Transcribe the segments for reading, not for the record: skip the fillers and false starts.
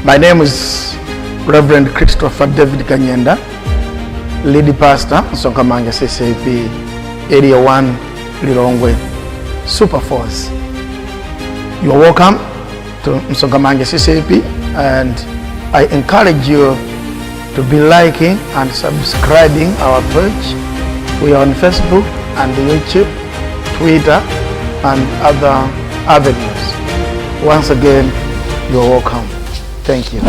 My name is Reverend Christopher David Kanyenda, lead pastor, Msonkhamanja CCAP, Area 1, Lilongwe, Super Force. You are welcome to Msonkhamanja CCAP, and I encourage you to be liking and subscribing our page. We are on Facebook and YouTube, Twitter, and other avenues. Once again, you are welcome. Thank you.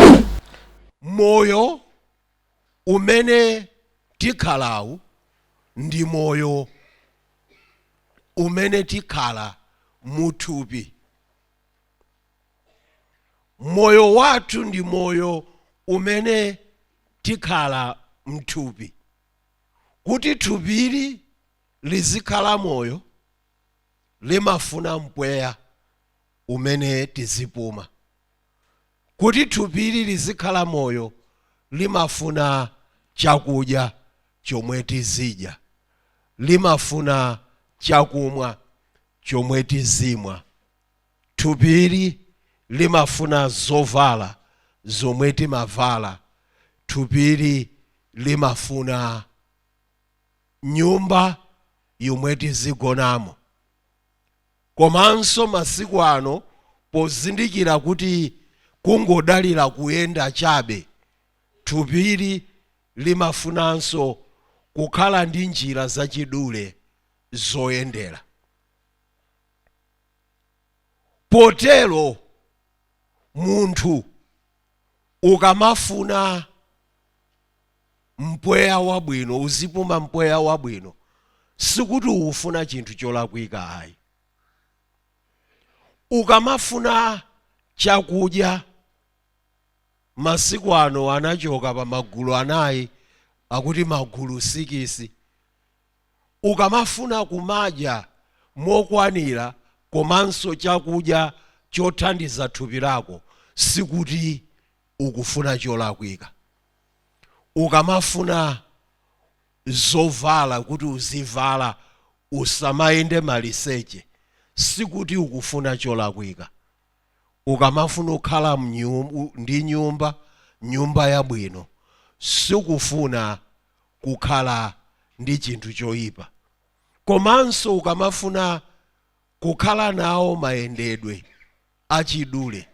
Moyo umene tikhalawu ndi moyo umene tikhala muthupi. Moyo wathu ndi moyo umene tikhala mthupi. Kuti thupili lizikhala moyo, limafuna mpweya umene tizipuma. Kuti thupili lizikhala moyo, limafuna chakudya chomwe tizidya, limafuna chakumwa chomwe tizimwa. Thupili limafuna zovala zomwe timavala. Thupili limafuna nyumba yomwe tizigonamo. Komanso masiku ano pozindikira kuti kungodalira kuyenda chabe, thupili limafunanso kukhala ndi njira zachidule zoyendera. Potero munthu ukamafuna mpweya wabwino, uzipuma mpweya wabwino, sikuti ukufuna chinthu cholakwika ayi. Ukamafuna chakudya, masiku ano anachoka pa magulu anayi, akuti magulu sikisi. Ukamafuna kumadya mokwanira komanso chakudya chothandiza thupi lako, sikuti ukufuna cholakwika. Ukamafuna zovala kuti uzivala usamayende maliseche, sikuti ukufuna cholakwika. Ukamafuna kukhala ndi nyumba, nyumba yabwino, sikufuna kukhala ndi chinthu choyipa. Komanso ukamafuna kukhala nawo mayendedwe achidule,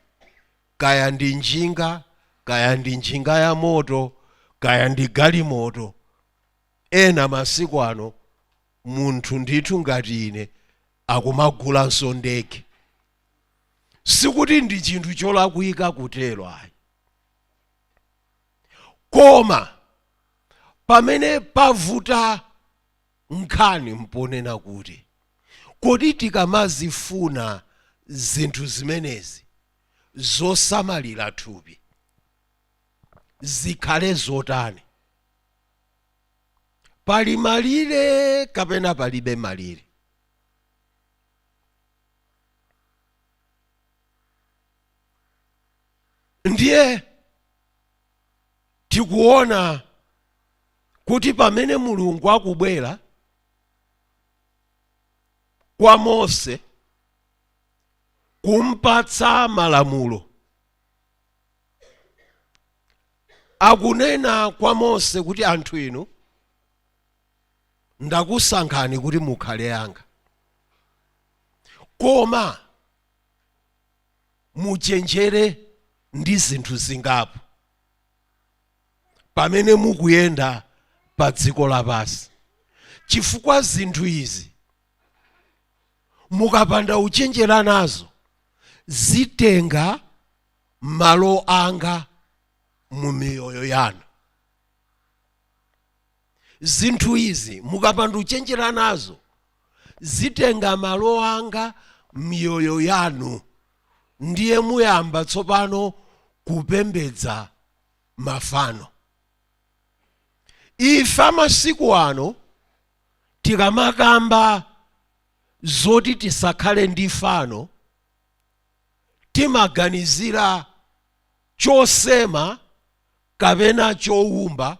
kaya ndi njinga, kaya ndi njinga ya moto, kaya ndi galimoto. Ena masiku ano munthu ndithu ngati ine akumagulanso ndege. Sikuti ndi chinthu cholakwika kutero ayi. Koma pamene pavuta nkhani mponena kuti kodi tikamazifuna zinthu zimenezi zosamalira thupi zikhale zotani? Pali malire kapena palibe malire? Ndiye tikuona kuti pamene Mulungu akubwera kwa Mose kumpatsa malamulo, akunena kwa Mose kuti anthu inu ndakusankhani kuti mukhale anga, koma muchenjere ndi zinthu zingapo pamene mukuyenda pa dziko lapansi, chifukwa zinthu izi mukapanda uchenjera nazo zitenga malo anga mu miyoyo yanu. Zinthu izi mukapanda uchenjera nazo zitenga malo anga miyoyo yanu, ndiye muyamba tsopano kupembedza mafano. Ife amasiku ano tikamakamba zoti tisakhale ndi fano, timaganizira chosema kapena chowumba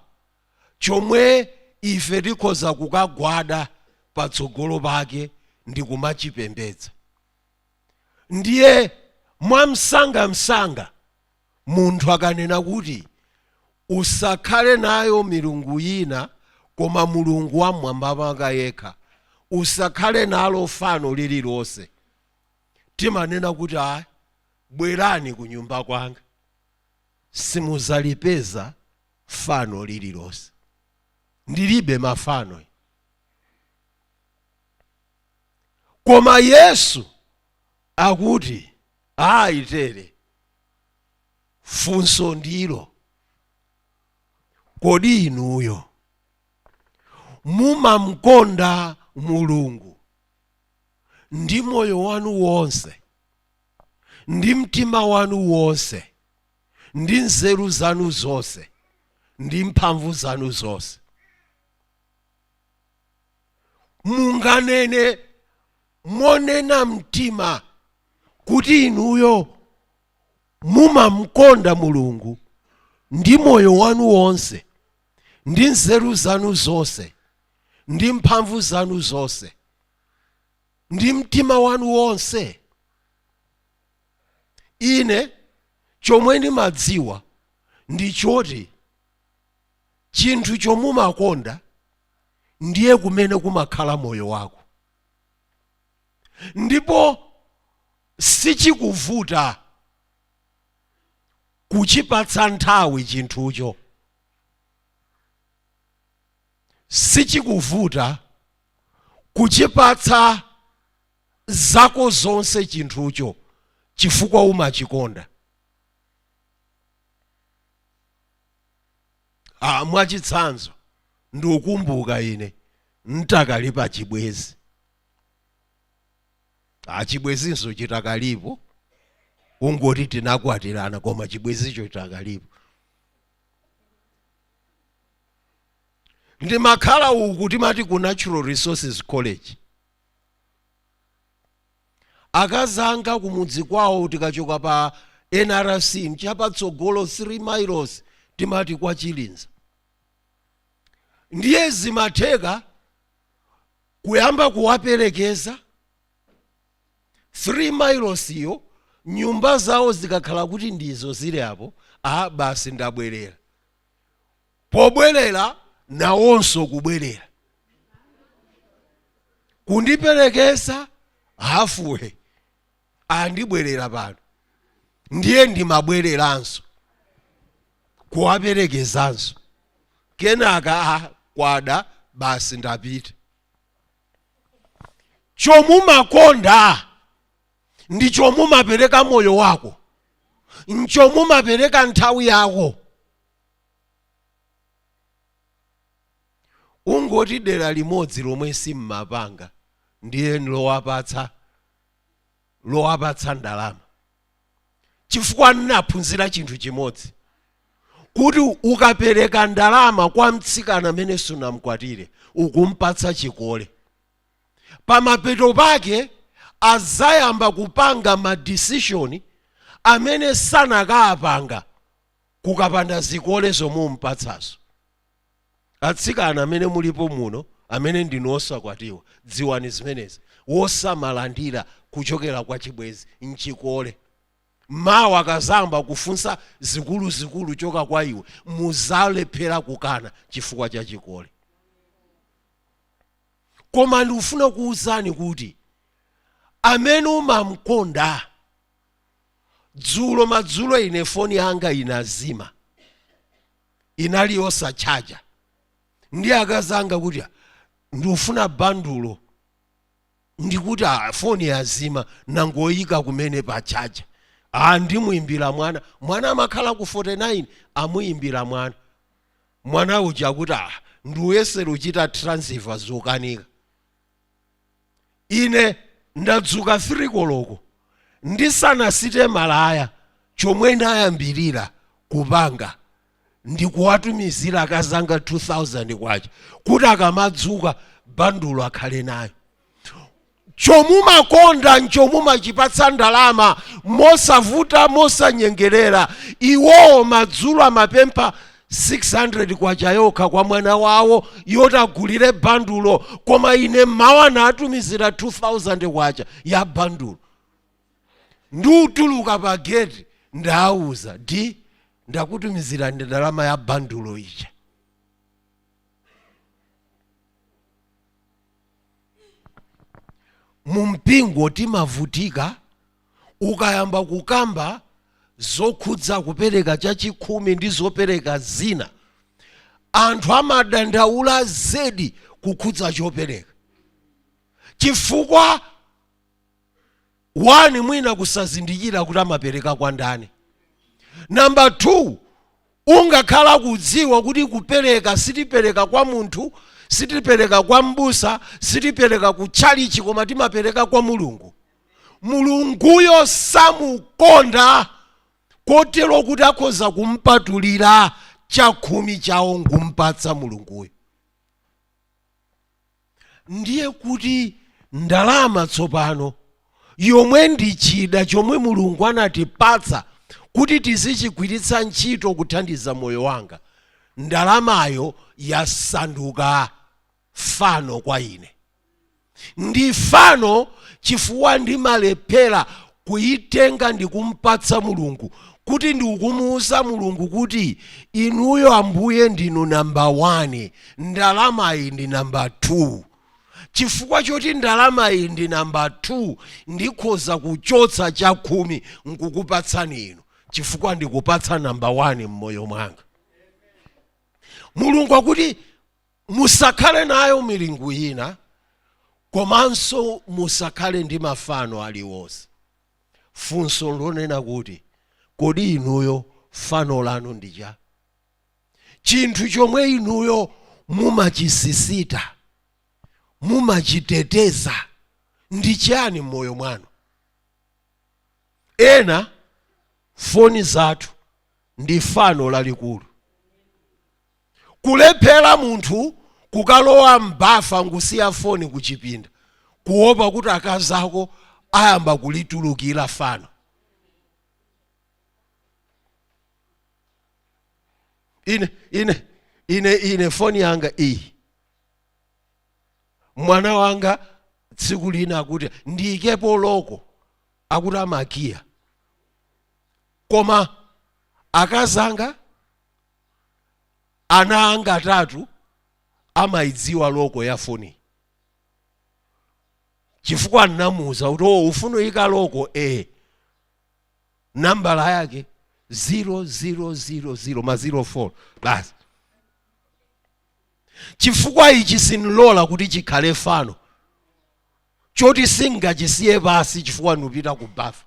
chomwe ife tikhoza kukagwada patsogolo pake ndi kumachipembedza. Ndiye mwamsangamsanga Munthu akanena kuti usakhale nayo milungu yina koma Mulungu wam'mwamba mwanga yekha, usakhale nalo fano lililonse, timanena kuti ayi, bwerani ku nyumba kwanga, simuzalipeza fano lililonse, ndilibe mafano. Koma Yesu akuti ayi tere. Funso ndilo, kodi inuyo mumamkonda Mulungu ndi moyo wanu wonse, ndi mtima wanu wonse, ndi nzeru zanu zonse, ndi mphamvu zanu zonse? Munganene monena mtima kuti inuyo mumamkonda Mulungu ndi moyo wanu wonse, ndi nzeru zanu zonse, ndi mphamvu zanu zonse, ndi mtima wanu wonse? Ine chomwe ndimadziwa ndi choti chinthu chomumakonda ndiye kumene kumakhala moyo wako, ndipo sichikuvuta kuchipatsa nthawi chinthucho, sichikuvuta kuchipatsa zako zonse chinthucho, chifukwa umachikonda. Mwachitsanzo, ndikukumbuka ine ntakali pa chibwezi, chibwezinso chitakalipo, kungoti tinakwatirana koma chibwezicho chitakalipo. Ndimakhala uku timati ku Natural Resources College. Akazi anga kumudzi kwawo tikachoka pa NRC nchapatsogolo 3 miles, timati kwa Chilinza. Ndiye zimatheka kuyamba kuwaperekeza 3 miles iyo, nyumba zawo zikakhala kuti ndizo zili apo, basi ndabwerera. Pobwerera nawonso kubwerera kundiperekeza halfway, andibwerera pano, ndiye ndimabwereranso kuwaperekezanso, kenaka kwada, basi ndapita. Chomumakonda ndi chomumapereka moyo wako, nchomumapereka nthawi yako. Ungoti dera limodzi lomwe simmapanga ndiye lowapatsa ndalama, chifukwa ndinaphunzira chinthu chimodzi, kuti ukapereka ndalama kwa mtsikana amene sunamkwatire, ukumpatsa chikole. Pamapeto pake azayamba kupanga ma decision amene sanakaapanga kukapanda zikole zomumpatsazo. Atsikana amene mulipo muno, amene ndinu osakwatiwa, dziwani zimenezi: wosamalandira kuchokera kwa chibwezi nchikole. Mawa akazamba kufunsa zikuluzikulu choka kwa iwe, muzalephera kukana chifukwa cha chikole. Koma ndikufuna kuwuzani kuti amene umamkonda, dzulo madzulo ine foni yanga inazima, inali yosachaja, ndi akazi anga kuti ndikufuna bandulo, ndikuti foni yazima, nangoyika kumene pa chaja. Ndimuyimbira mwana, mwana amakhala ku 49, amuyimbira mwana, mwana uja akuti ndiyesera uchita transfer, zokanika. Ine ndadzuka 3 koloko, ndisanasite malaya, chomwe ndayambirira kupanga ndikuwatumizira akazanga 2000 kwacha kuti akamadzuka bandulo akhale nayo. Chomumakonda nchomumachipatsa ndalama mosavuta, mosanyengerera. Iwowo madzulo amapempha 600 kwacha yokha kwa mwana wawo yoti agulire bandulo, koma ine mmawa natumizira 2000 kwacha ya bandulo. Ndiutuluka pa gate, ndawuza di Ndakutumizirani ndalama ya bandulo ija. Mu mpingo timavutika ukayamba kukamba zokhudza kupereka chachikhumi ndi zopereka zina. Anthu amadandaula zedi kukhudza chopereka, chifukwa 1 mwina kusazindikira kuti amapereka kwa ndani. Namba 2, ungakhala kudziwa kuti kupereka sitipereka kwa munthu, sitipereka kwa mbusa, sitipereka ku tchalichi, koma timapereka kwa Mulungu. Mulunguyo samukonda kotero kuti akhoza kumpatulira chakhumi chawo nkumpatsa Mulunguyo. Ndiye kuti ndalama tsopano, yomwe ndi chida chomwe Mulungu anatipatsa kuti tizichigwiritsa ntchito kuthandiza moyo wanga, ndalamayo yasanduka fano kwa ine. Ndi fano chifukwa ndimalephera kuyitenga ndikumpatsa Mulungu, kuti ndikumuuza Mulungu kuti inuyo Ambuye ndinu namba 1, ndalamayi ndi namba 2. Chifukwa choti ndalamayi ndi namba 2, ndikhoza kuchotsa chakhumi nkukupatsani inu, chifukwa ndikupatsa namba 1 m'moyo mwanga. Mulungu akuti musakhale nayo milungu ina, komanso musakhale ndi mafano aliwonse. Funso lonena kuti, kodi inuyo fano lanu ndi cha? Chinthu chomwe inuyo mumachisisita, mumachiteteza ndi chiyani m'moyo mwanu? Ena foni zathu ndi fano lalikulu. Kulephera munthu kukalowa m'bafa nkusiya foni kuchipinda, kuopa kuti akazako ayamba kulitulukira fano. Ine foni yanga iyi, mwana wanga tsiku lina akuti ndiyikepo loko, akuti amakiya, koma akazanga, ana anga atatu amayidziwa loko ya foni, chifukwa ndinamuuza kuti, oh, ufuna uyika loko, nambala yake 0000 ma 04 basi, chifukwa ichi sindilola kuti chikhale fano choti singachisiye pasi chifukwa ndikupita ku bafa.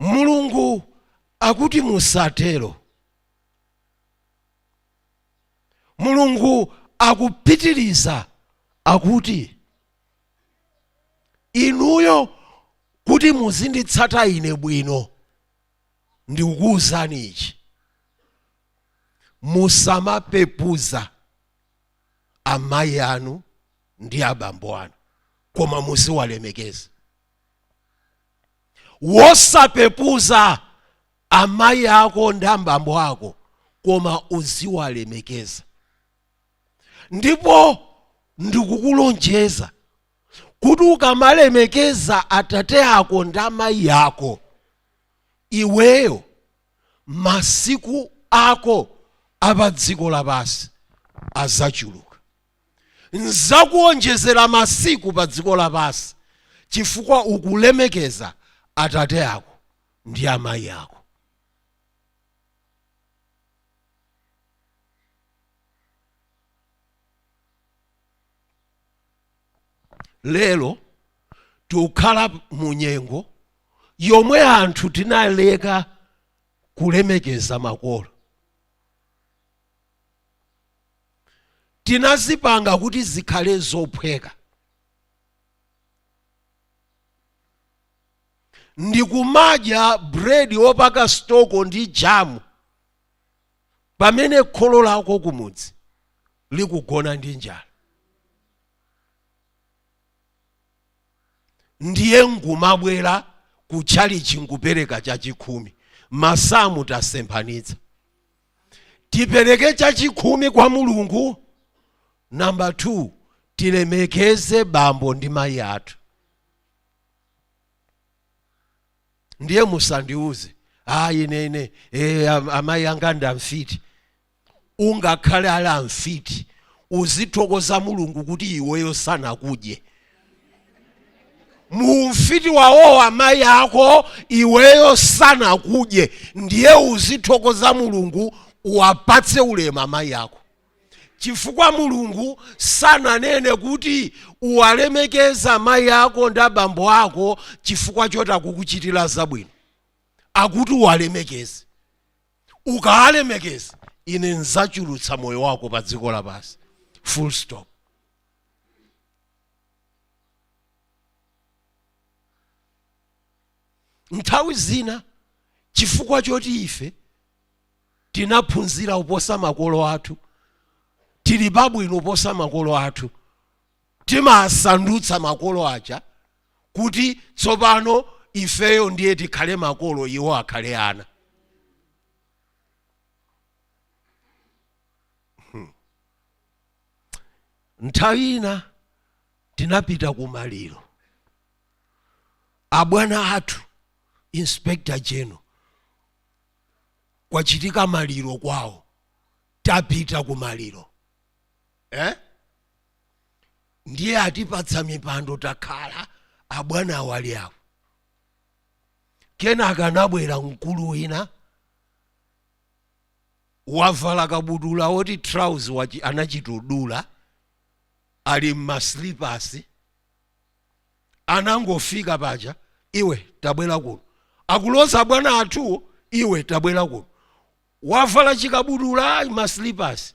Mulungu akuti musatero. Mulungu akupitiriza akuti inuyo kuti muzinditsata ine bwino, ndikukuwuzani ichi: musamapepuza amayi anu ndi abambo anu, koma muziwalemekeza. Wosapepuza amayi ako ndi abambo ako, koma uziwalemekeza. Ndipo ndikukulonjeza kuti ukamalemekeza atate ako ndi amayi ako, iweyo masiku ako apa dziko lapansi azachuluka. Nzakuonjezera masiku pa dziko lapansi chifukwa ukulemekeza atate ako ndi amayi ako. Lero tikukhala mu nyengo yomwe anthu tinaleka kulemekeza makolo. Tinazipanga kuti zikhale zophweka. Ndikumadya bredi wopaka stoko ndi jamu pamene kholo lako kumudzi likugona ndi njala. Ndiye ngumabwera kutchalichi nkupereka chachikhumi. Masamu tasemphanitsa. Tipereke chachikhumi kwa Mulungu. Namba 2, tilemekeze bambo ndi mayi athu. Ndiye musandiuze, ayi, ine amayi anga ndi amfiti. Ungakhale ali amfiti, uzithokoza Mulungu kuti iweyo sanakudye. Mu mfiti wawowo amayi ako, iweyo sanakudye. Ndiye uzithokoza Mulungu, uwapatse ulemu amayi ako, chifukwa Mulungu sananene kuti uwalemekeza amayi ako ndi abambo ako chifukwa choti akukuchitira zabwino. Akuti uwalemekeze. Ukawalemekeza, ine nzachulutsa moyo wako pa dziko lapansi, full stop. Nthawi zina, chifukwa choti ife tinaphunzira kuposa makolo athu, tili pabwino kuposa makolo athu, timasandutsa makolo aja kuti tsopano ifeyo ndiye tikhale makolo, iwo akhale ana. Nthawi ina tinapita ku maliro abwana athu Inspector General. Kwachitika maliro kwawo, tapita ku maliro, eh? Ndiye atipatsa mipando, takhala, abwana awali awo. Kenaka anabwera mkulu wina, wavala kabudula woti trouser anachitudula, ali mmaslipasi. Anangofika paja, "Iwe, tabwera kuno." Akuloza bwana athuwo, "Iwe, tabwera kuno." Wavala chikabudula, maslipasi.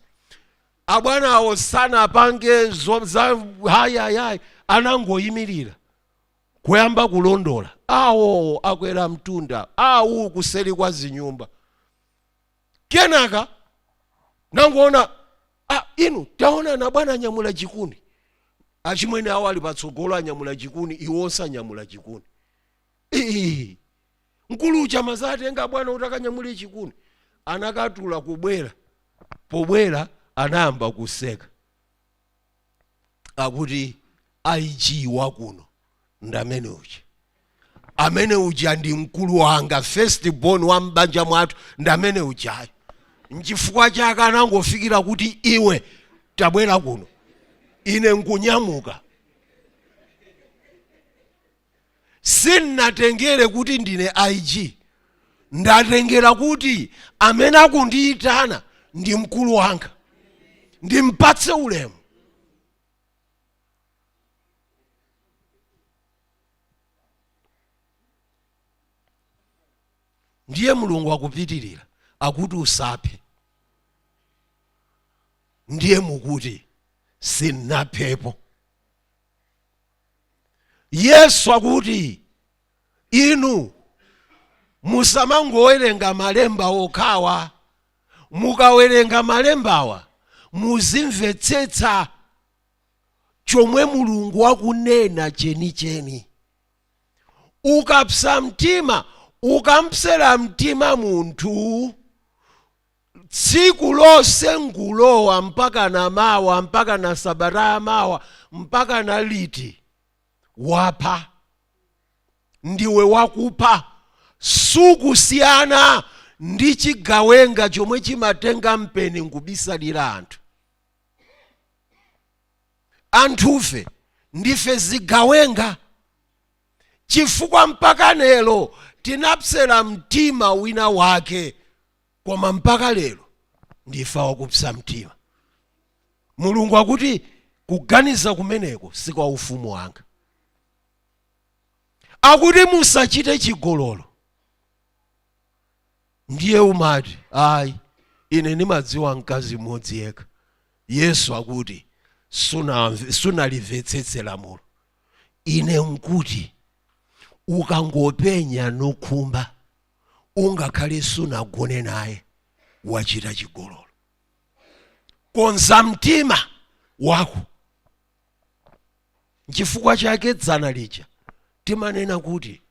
Abwana awo sanapange za hayayayi, anangoyimirira kuyamba kulondola awo akwera mtunda awu kuseri kwa zinyumba. Kenaka nangoona, "Ah, inu, taonana, bwana anyamula chikuni." Achimwene awo ali patsogolo, anyamula chikuni, iwonse anyamula chikuni. Ii, mkulu uja mazatenga bwana kuti akanyamule chikuni, anakatula kubwera. Pobwera anayamba kuseka, akuti, "IG wakuno ndamene uja, amene uja ndi mkulu wanga, first born wa mbanja mwathu ndamene ujayo. Nchifukwa chake anangofikira kuti, 'Iwe, tabwera kuno,' ine nkunyamuka. Sinnatengere kuti ndine IG, ndatengera kuti amene akundiyitana ndi mkulu wanga, ndimpatse ulemu." Ndiye Mulungu akupitirira, akuti usaphe. Ndiye mukuti, "Sinnaphepo." Yesu akuti inu musamangowerenga malemba okhawa. Mukawerenga malembawa, muzimvetsetsa chomwe Mulungu akunena chenicheni. Ukapsa mtima, ukampsera mtima munthu tsiku lonse, ngulowa mpaka na mawa, mpaka na sabata ya mawa, mpaka na liti, wapha. Ndiwe wakupha. Sukusiyana ndi chigawenga chomwe chimatenga mpeni nkubisalira anthu. Anthufe ndife zigawenga, chifukwa mpaka lero tinapsera mtima wina wake, koma mpaka lero ndife wakupsa mtima. Mulungu akuti kuganiza kumeneko si kwa ufumu wanga. Akuti musachite chigololo. Ndiye umati, "Ayi, ine ndimadziwa mkazi mmodzi yekha." Yesu akuti sunalimvetsetse lamulo. Ine nkuti ukangopenya nokhumba, ungakhale sunagone naye, wachita chigololo. Konza mtima wako. Nchifukwa chake dzana lija timanena kuti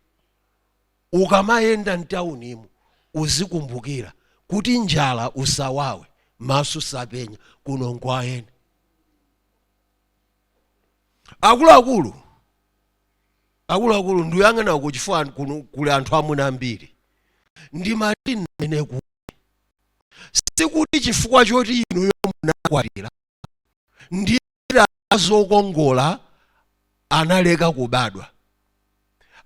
ukamayenda mtaunimu, uzikumbukira kuti njala usawawe, maso sapenya, kuno nkwayeni. Akuluakulu. Akuluakulu, ndiyang'ana uku chifukwa kuno kuli anthu amuna ambiri. Ndimati ndinene kuti sikuti chifukwa choti inuyo munakwatira ndiye akazi okongola analeka kubadwa.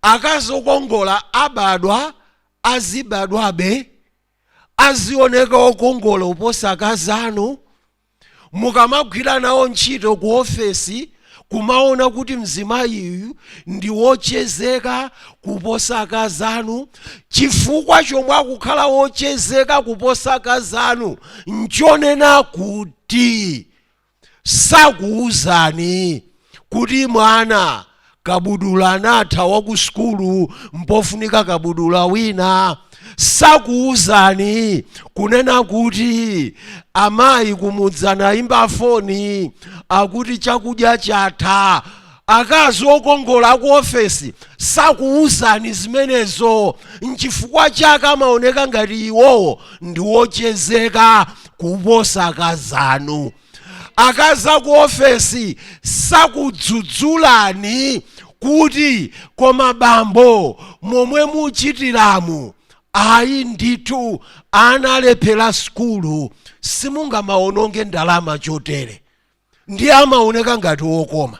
Akazi okongola abadwa, azibadwabe, azioneka okongola kuposa akazi anu. Mukamagwira nawo ntchito ku ofesi, kumaona kuti mzimayiyu ndi wochezeka kuposa akazi anu. Chifukwa chomwe akukhala wochezeka kuposa akazi anu nchonena kuti sakuwuzani kuti mwana kabudula anatha wa ku sukulu, mpofunika kabudula wina. Sakuwuzani kunena kuti amayi kumudzi anayimba foni akuti chakudya chatha. Akazi okongola aku ofesi sakuwuzani zimenezo. Nchifukwa chake amaoneka ngati iwowo ndi wochezeka kuposa akazi anu. Akazi aku ofesi sakudzudzulani kuti koma bambo momwe muchitiramu ayi ndithu, ana alephera sukulu, simungamaononge ndalama chotere. Ndiye amaoneka ngati wokoma,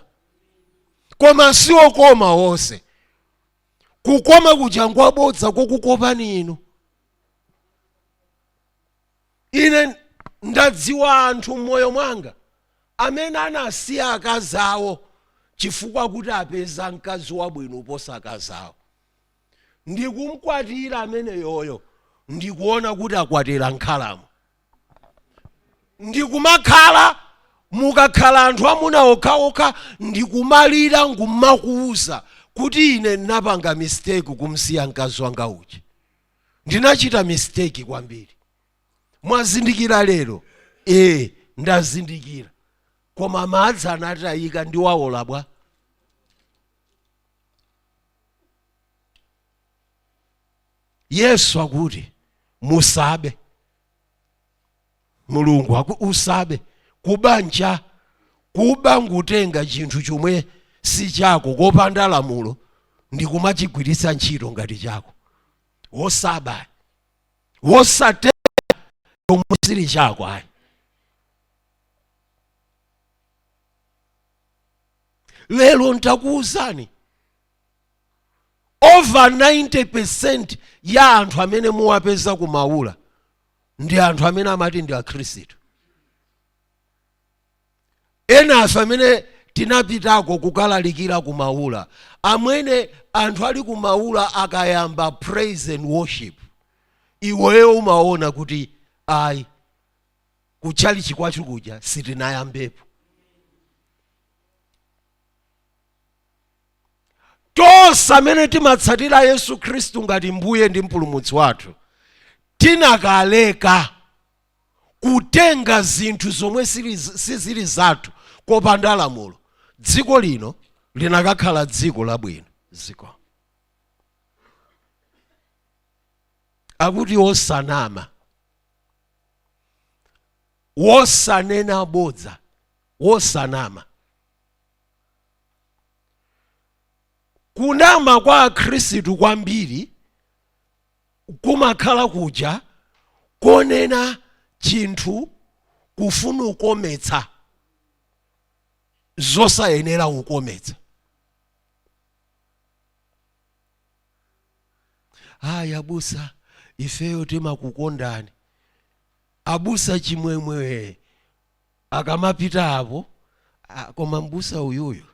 koma si okoma wonse. Kukoma kuja ngwabodza kokukopani inu. Ine ndadziwa anthu m'moyo mwanga amene anasiya akazi awo chifukwa kuti apeza mkazi wabwino kuposa akazi awo, ndikumkwatira ameneyoyo, ndikuona kuti akwatira nkhalamo, ndikumakhala mukakhala anthu amuna okhaokha, ndikumalira nkumakuuza kuti ine ndinapanga mistake kumsiya mkazi wanga uja, ndinachita mistake kwambiri. Mwazindikira lero? Ee, ndazindikira, koma madzi anatayika, ndiwawola bwa? Yesu akuti musabe. Mulungu aku usabe. Kubanja kuba ngutenga chinthu chomwe si chako kopanda lamulo ndikumachigwiritsa ntchito ngati chako. Wosaba, wosatenga chomwe sili chako ayi. Lero ntakuwuzani, over 90% ya anthu amene muwapeza kumaula ndi anthu amene amati ndi akhristu. Ena afe amene tinapitako kukalalikira kumaula, amwene, anthu ali kumaula akayamba praise and worship, iweyo umaona kuti ayi, kutchalichi kwathu kuja sitinayambepo. Tonse amene timatsatira Yesu Khristu ngati Mbuye ndi Mpulumutsi wathu tinakaleka kutenga zinthu zomwe sizili zathu kopanda lamulo, dziko lino linakakhala dziko labwino. Ziko akuti wosanama, wosanena bodza, wosanama. Kunama kwa akhristu kwambiri kumakhala kuja konena chinthu kufuna kukometsa zosayenera kukometsa. Ayi abusa, ifeyo timakukondani abusa. Chimwemwe akamapita apo, ah, koma mbusa uyuyu,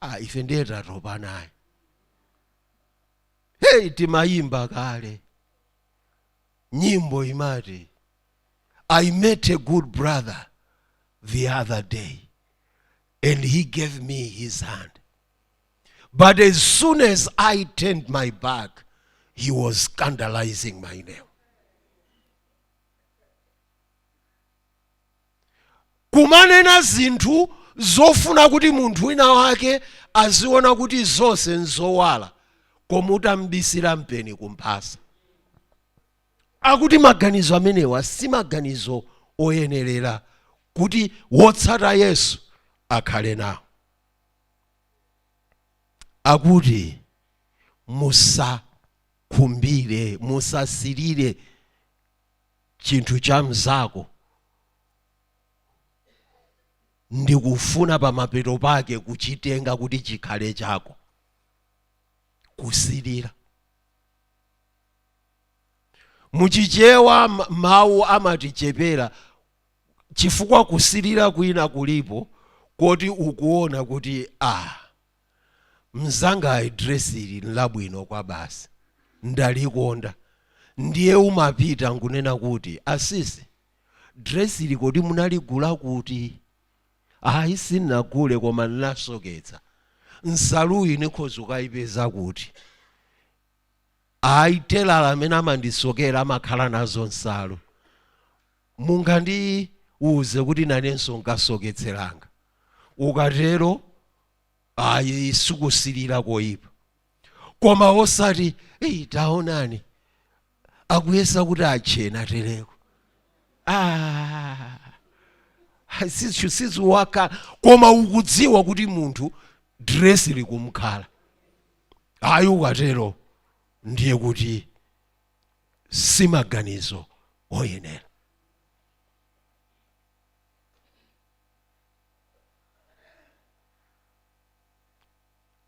ah, ife ndiye tatopa naye. Hey, timayimba kale nyimbo imati, "I met a good brother the other day and he gave me his hand, but as soon as I turned my back, he was scandalizing my name." Kumanena zinthu zofuna kuti munthu wina wake aziona kuti zonse nzowala, koma utambisira mpeni kumphasa. Akuti maganizo amenewa si maganizo oyenerera kuti wotsata Yesu akhale nawo. Akuti musakhumbire, musasirire chinthu cha mzako ndikufuna pamapeto pake kuchitenga kuti chikhale chako. Kusirira muchichewa mawu amatichepera, chifukwa kusirira kwina kulipo koti ukuona kuti mzangayi dresi ili nlabwino kwa basi, ndalikonda, ndiye umapita nkunena kuti asisi, dresi ili kodi munaligula kuti? Ayi, sindinagule koma ndinasoketsa. Nsaluyi nikhoza kukayipeza kuti? Ayi, telala amene amandisokera amakhala nazo nsalu, mungandiuze kuti nanenso nkasoketseranga? Ukatero ayi, sikusirira koyipa. Koma osati, eyi, taonani akuyesa kuti achena tereko, siziwaka. Koma ukudziwa kuti munthu dresi likumkhala, ayi, ukatero ndiye kuti simaganizo oyenera.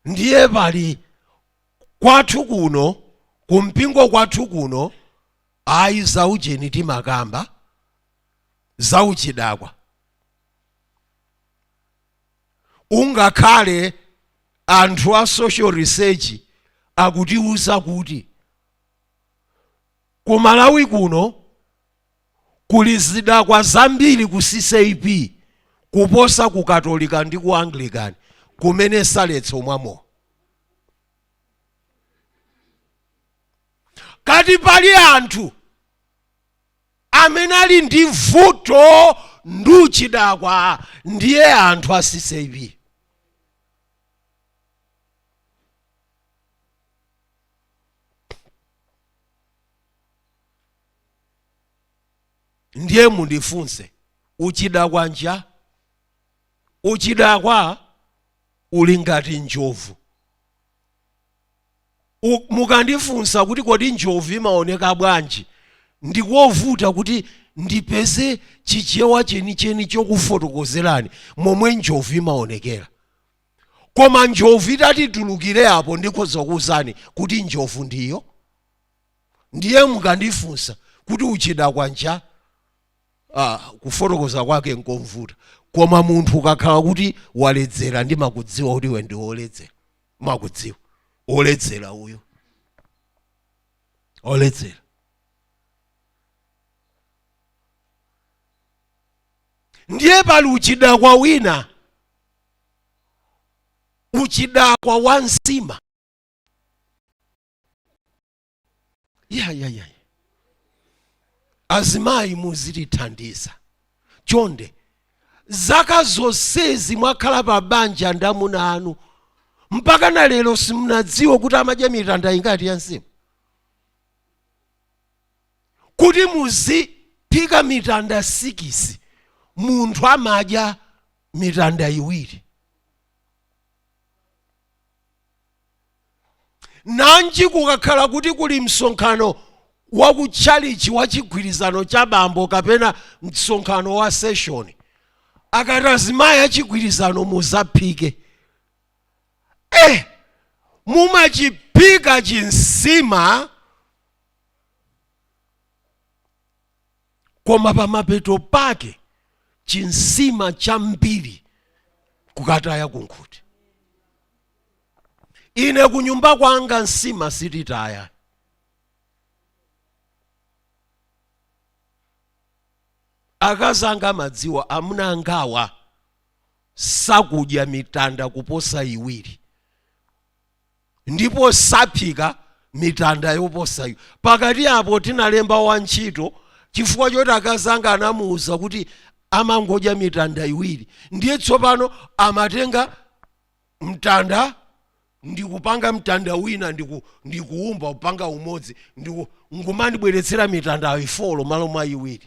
Ndiye pali kwathu kuno, kumpingo kwathu kuno, ayi, zaujeni timakamba zauchidakwa. Ungakhale anthu a social research akutiuza kuti ku Malawi kuno kuli zidakwa zambiri ku CCAP kuposa ku Katolika ndi ku Anglican kumene saletsa mwamo. Kati pali anthu amene ali ndi vuto ndi uchidakwa, ndiye anthu a CCAP. Ndiye mundifunse, uchidakwa nja? Uchidakwa uli ngati njovu. Mukandifunsa kuti kodi njovu imaoneka bwanji, ndikovuta kuti ndipeze Chichewa chenicheni chokufotokozerani momwe njovu imaonekera. Koma njovu itati tulukire apo, ndikhoza kuwuzani kuti njovu ndiyo. Ndiye mukandifunsa kuti uchidakwa nja, kufotokoza kwake nkovuta. Koma munthu ukakhala kuti waledzera, ndimakudziwa kuti iwe ndi woledzera, makudziwa oledzera uyo, oledzera. Ndiye pali uchidakwa wina, uchidakwa wa nsima. Ya, ya, ya. Azimayi, muzitithandiza chonde. Zaka zonsezi mwakhala pa banja ndi amuna anu, mpaka na lero simunadziwe kuti amadya mitanda ingati ya nsima. Kuti muziphika mitanda 6, munthu amadya mitanda 2. Nanji kukakhala kuti kuli msonkhano wa kutchalichi wa chigwirizano cha bambo kapena msonkhano wa session, akati azimayi achigwirizano muzaphike, mumachiphika chinsima, koma pamapeto pake chinsima chambiri kukataya kunkhuti. Ine kunyumba kwanga nsima sititaya. Akazi anga amadziwa amuna angawa sakudya mitanda kuposa 2, ndipo saphika mitanda yoposa iyo. Pakati apo tinalemba wantchito chifukwa choti akazi anga anamuwuza kuti amangodya mitanda 2. Ndiye tsopano amatenga mtanda ndikupanga mtanda wina, ndikuwumba kupanga umodzi, nkumandibweretsera mitanda 4 malo mwa 2.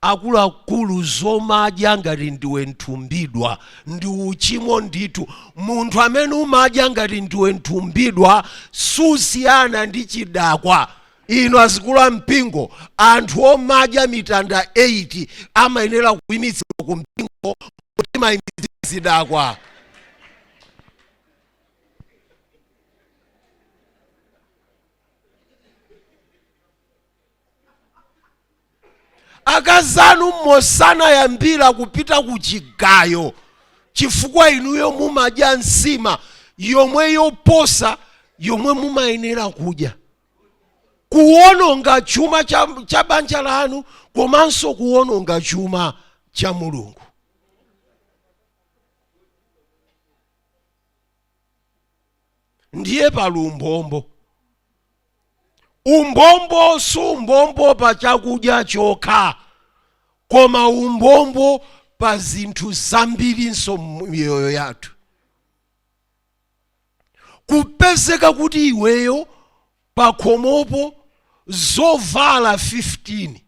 Akuluakulu, zomadya ngati ndiwe nthumbidwa ndi uchimo ndithu. Munthu amene umadya ngati ndiwe nthumbidwa susiyana ndi chidakwa. Inu azikulu a mpingo, anthu omadya mitanda 8 amayenera kuyimitsidwa ku mpingo kuti mayimitsidwe zidakwa. Akazanu mosanayambira kupita ku chigayo chifukwa inuyo mumadya nsima yomwe yoposa yomwe mumayenera kudya, kuwononga chuma cha banja lanu komanso kuwononga chuma cha Mulungu. Ndiye pali umbombo. Umbombo si umbombo pa chakudya chokha, koma umbombo pa zinthu zambirinso m'miyoyo yathu. Kupezeka kuti iweyo pakhomopo zovala 15,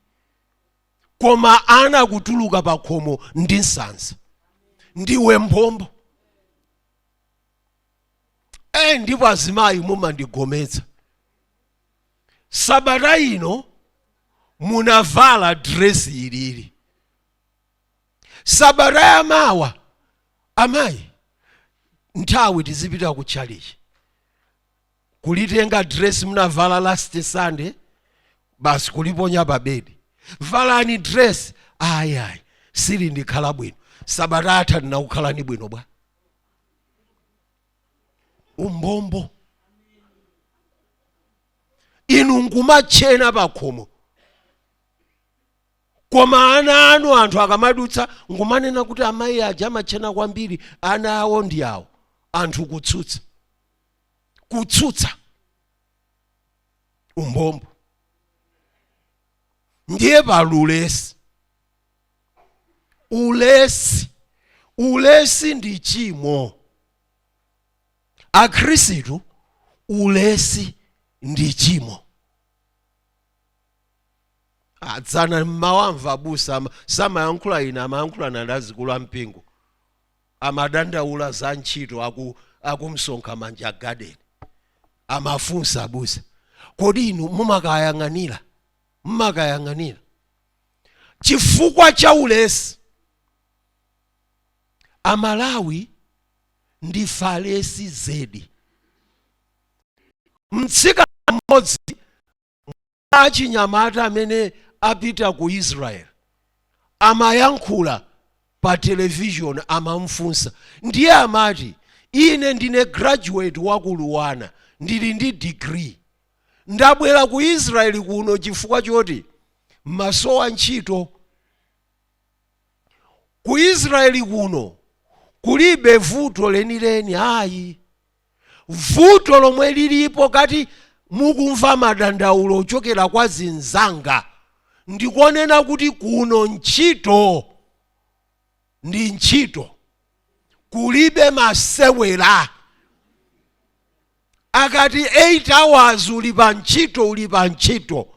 koma ana kutuluka pakhomo ndi nsanza, ndiwe mbombo. Ndipo azimayi mumandigometsa. Sabata ino munavala dresi ilili, sabata yamawa amayi nthawi tizipita ku tchalichi, kulitenga dresi munavala last Sunday basi kuliponya pa bedi. Valani dresi. Ayi, ayi, silindikhala bwino. Sabata atha ndinakukhalani bwino bwa? Umbombo. Inu nkumatchena pakhomo, koma ana anu anthu akamadutsa nkumanena kuti amayi aja amatchena kwambiri, ana awo ndi awo. Anthu kutsutsa, kutsutsa. Umbombo. Ndiye pali ulesi. Ulesi, ulesi ndi chimo. Akhristu, ulesi ndi chimo. Dzana mmawamva abusa samayankhula ine, amayankhula nandi azikulu ampingo, amadandaula za ntchito akumsonkha manja garden. Amafunsa abusa, kodi inu mumakayang'anira, mumakayang'anira? Chifukwa cha ulesi. Amalawi ndi falesi zedi. Mtsikana mmodzi mwa achinyamata amene apita ku Israel amayankhula pa television, amamfunsa, ndiye amati, ine ndine graduate wa ku Luanar, ndili ndi degree, ndabwera ku Israel kuno chifukwa choti masowa ntchito. Ku Israeli kuno kulibe vuto lenileni ayi. Vuto lomwe lilipo kati mukumva madandaulo ochokera kwa zinzanga ndikonena kuti kuno ntchito ndi ntchito, kulibe masewera. Akati 8 hours uli pa ntchito, uli pa ntchito.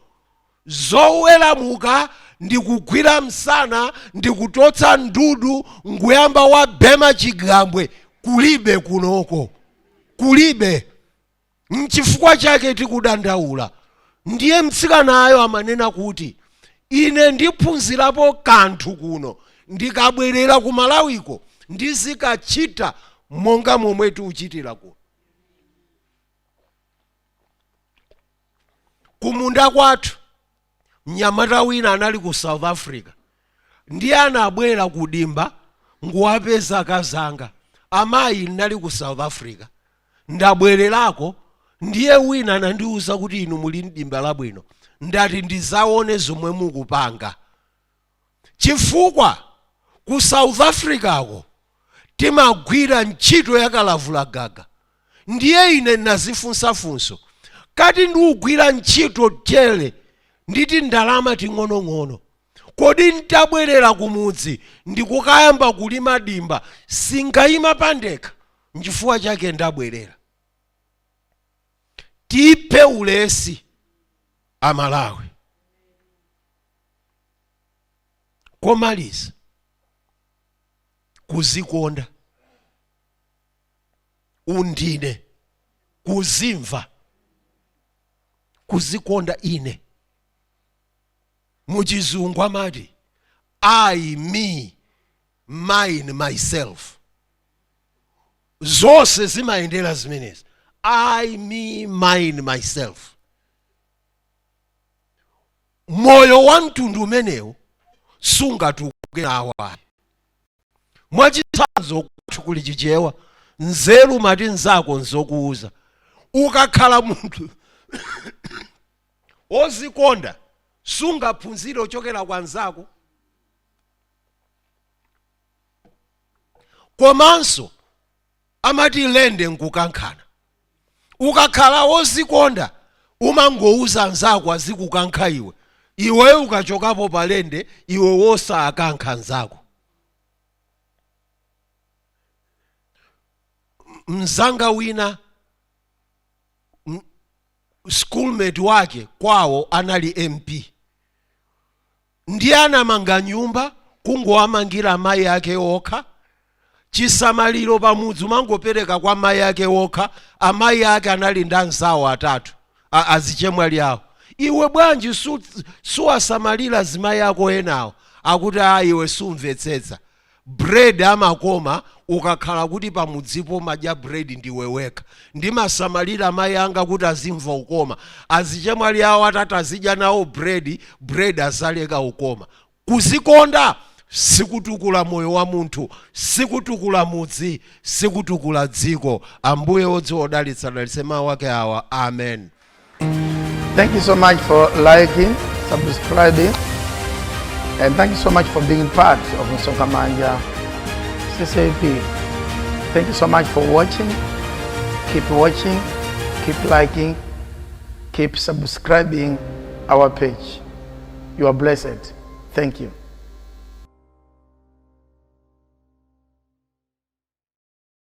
Zoweramuka ndi kugwira msana ndi kutotsa ndudu nkuyamba wabema chigambwe kulibe kunoko, kulibe. Nchifukwa chake tikudandaula. Ndiye mtsikanayo amanena kuti ine ndiphunzirapo kanthu kuno, ndikabwerera ku Malawiko ndizikachita monga momwe tikuchitira kuno. Kumunda kwathu mnyamata wina anali ku South Africa, ndiye anabwera kudimba nguwapeza akazanga, amayi ndinali ku South Africa ndabwererako, ndiye wina anandiwuza kuti inu muli mdimba labwino, ndati ndizaone zomwe mukupanga, chifukwa ku South Africako timagwira ntchito yakalavulagaga. Ndiye ine nazifunsa funso, kati ndiugwira ntchito tere nditi ndalama ting'onong'ono, kodi ntabwerera kumudzi ndikukayamba kulima dimba singayima pandekha? Nchifukwa chake ndabwerera. Tiphe ulesi Amalawi. Komaliza, kuzikonda, undine, kuzimva, kuzikonda ine. Muchizungu amati "I, me, mine, myself". Zonse zimayendera zimenezi: I, me, mine, myself. Moyo wa mtundu umenewu sungatukuke nawo ayi. Mwachitsanzo, kwathu kuli Chichewa, "Nzeru mati nzako nzokuuza." Ukakhala munthu ozikonda, sungaphunzire ochokera kwa nzako. Komanso amati lende nkukankhana. Ukakhala wozikonda, umangouza anzako azikukankha iwe. Iweyo ukachokapo palende, iwe wosakankha anzako. Mzanga wina, schoolmate wake, kwawo anali MP, ndiye anamanga nyumba kungowamangira amayi ake okha. Chisamaliro pamudzi umangopereka kwa amayi ake okha. Amayi ake anali ndi anzawo atatu, azichemwali awo. "Iwe bwanji suwasamalira azimayi ako enawo?" Akuti, "A, iwe sumvetsetsa. Bread amakoma ukakhala kuti pamudzipo madya bread ndiwe wekha. Ndimasamalira amayi anga kuti azimva ukoma. Azichemwali awo atati azidya nawo bread, bread azaleka ukoma." Kuzikonda sikutukula moyo wa munthu, sikutukula mudzi, sikutukula dziko. Ambuye wodziwa odalitsa adalitse mawu ake awa. Amen. Thank you so much for liking, subscribing, and thank you so much for being part of Msonkhamanja CCAP. Thank you so much for watching. Keep watching, keep liking, keep subscribing our page. You are blessed. Thank you.